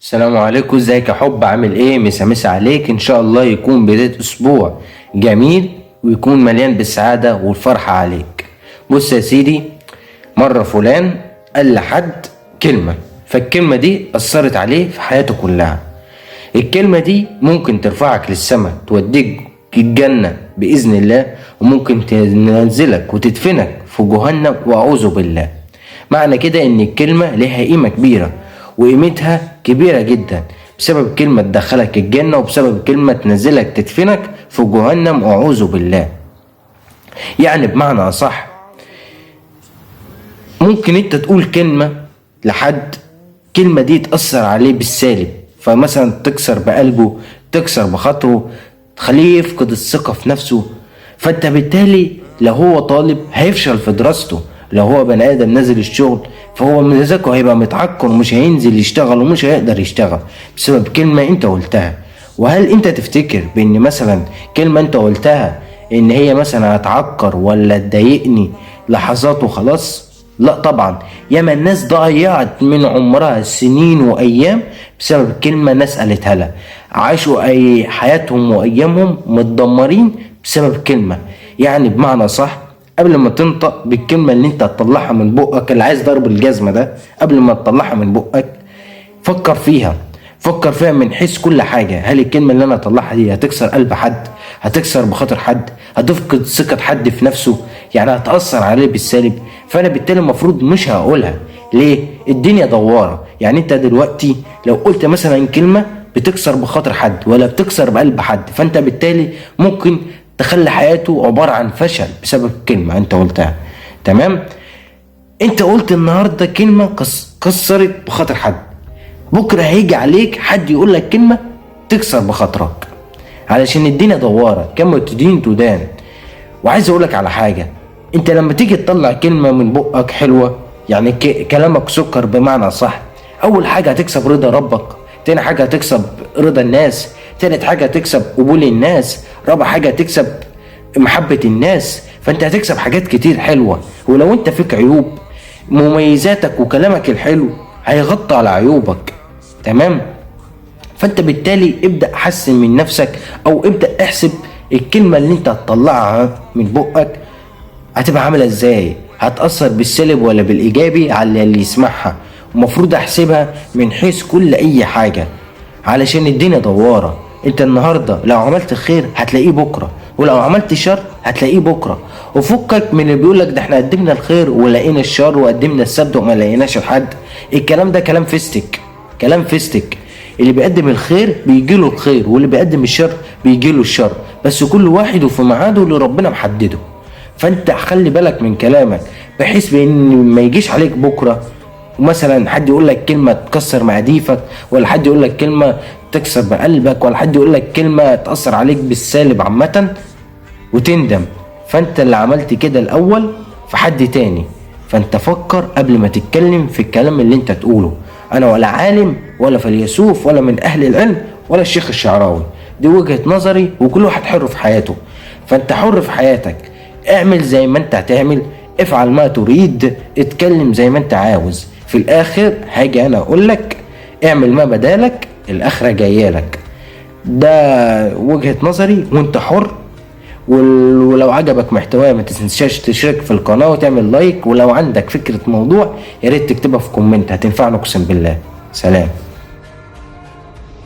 السلام عليكم، ازيك يا حب؟ عامل ايه؟ مسا مسا عليك. ان شاء الله يكون بداية اسبوع جميل ويكون مليان بالسعادة والفرحة عليك. بص يا سيدي، مرة فلان قال لحد كلمة، فالكلمة دي أثرت عليه في حياته كلها. الكلمة دي ممكن ترفعك للسما، توديك الجنة بإذن الله، وممكن تنزلك وتدفنك في جهنم وأعوذ بالله. معنى كده إن الكلمة لها قيمة كبيرة وقيمتها كبيرة جدا، بسبب كلمة تدخلك الجنة وبسبب كلمة تنزلك تدفنك في جهنم وأعوذ بالله. يعني بمعنى أصح، ممكن انت تقول كلمة لحد، كلمة دي تأثر عليه بالسالب، فمثلا تكسر بقلبه، تكسر بخاطره، تخليه يفقد الثقة في نفسه. فانت بالتالي لو هو طالب هيفشل في دراسته، لو هو بني آدم نازل الشغل فهو مزاجه هيبقى متعكر ومش هينزل يشتغل ومش هيقدر يشتغل بسبب كلمة انت قلتها. وهل انت تفتكر بان مثلا كلمة انت قلتها ان هي مثلا هتعكر ولا تضايقني لحظات وخلاص؟ لا طبعا، ياما الناس ضيعت من عمرها سنين وايام بسبب كلمة ناس قالتها لها، عاشوا اي حياتهم وايامهم متدمرين بسبب كلمة. يعني بمعنى صح، قبل ما تنطق بالكلمة اللي انت هتطلعها من بقك، اللي عايز ضرب الجزمة ده، قبل ما تطلعها من بقك فكر فيها، فكر فيها من حيث كل حاجة. هل الكلمة اللي انا هطلعها دي هتكسر قلب حد؟ هتكسر بخاطر حد؟ هتفقد ثقة حد في نفسه؟ يعني هتأثر عليه بالسالب؟ فانا بالتالي المفروض مش هقولها. ليه؟ الدنيا دوارة. يعني انت دلوقتي لو قلت مثلا كلمة بتكسر بخاطر حد ولا بتكسر بقلب حد، فانت بالتالي ممكن تخلي حياته عبارة عن فشل بسبب كلمة انت قلتها. تمام؟ انت قلت النهارده كلمة كسرت بخاطر حد، بكره هيجي عليك حد يقول لك كلمة تكسر بخاطرك، علشان الدنيا دواره، كما تدين تدان. وعايز اقول لك على حاجة، انت لما تيجي تطلع كلمة من بقك حلوة، يعني كلامك سكر بمعنى صح، اول حاجة هتكسب رضا ربك، تاني حاجة هتكسب رضا الناس، تالت حاجة هتكسب قبول الناس، رابع حاجة هتكسب محبة الناس. فانت هتكسب حاجات كتير حلوة. ولو انت فيك عيوب، مميزاتك وكلامك الحلو هيغطي على عيوبك. تمام؟ فانت بالتالي ابدأ حسن من نفسك، او ابدأ احسب الكلمة اللي انت هتطلعها من بقك هتبقى عاملة ازاي، هتأثر بالسالب ولا بالإيجابي على اللي يسمعها. ومفروض احسبها من حيث كل اي حاجة، علشان الدنيا دوارة. انت النهاردة لو عملت خير هتلاقيه بكرة، ولو عملت شر هتلاقيه بكرة. وفكك من اللي بيقولك ده احنا قدمنا الخير ولقينا الشر، وقدمنا السبت وما لقيناش الحد. الكلام ده كلام فستك، كلام فستك. اللي بيقدم الخير بيجيله الخير، واللي بيقدم الشر بيجيله الشر، بس كل واحد وفي ميعاده اللي ربنا محددة. فانت خلي بالك من كلامك، بحيث بان ما يجيش عليك بكره ومثلا حد يقول لك كلمة تكسر مقاديفك، ولا حد يقول لك كلمة تكسر بقلبك، ولا حد يقول لك كلمة تاثر عليك بالسالب عامة وتندم. فانت اللي عملت كده الاول في حد تاني. فانت فكر قبل ما تتكلم في الكلام اللي انت تقوله. انا ولا عالم ولا فيلسوف ولا من اهل العلم ولا الشيخ الشعراوي، دي وجهة نظري، وكل واحد حر في حياته. فانت حر في حياتك، اعمل زي ما انت هتعمل، افعل ما تريد، اتكلم زي ما انت عاوز. في الاخر هاجي انا اقولك اعمل ما بدالك، الاخرة جايالك. ده وجهة نظري وانت حر. ولو عجبك محتواي ما تنساش تشترك في القناة وتعمل like، ولو عندك فكرة موضوع يا ريت تكتبها في comment، هتنفعنا اقسم بالله. سلام.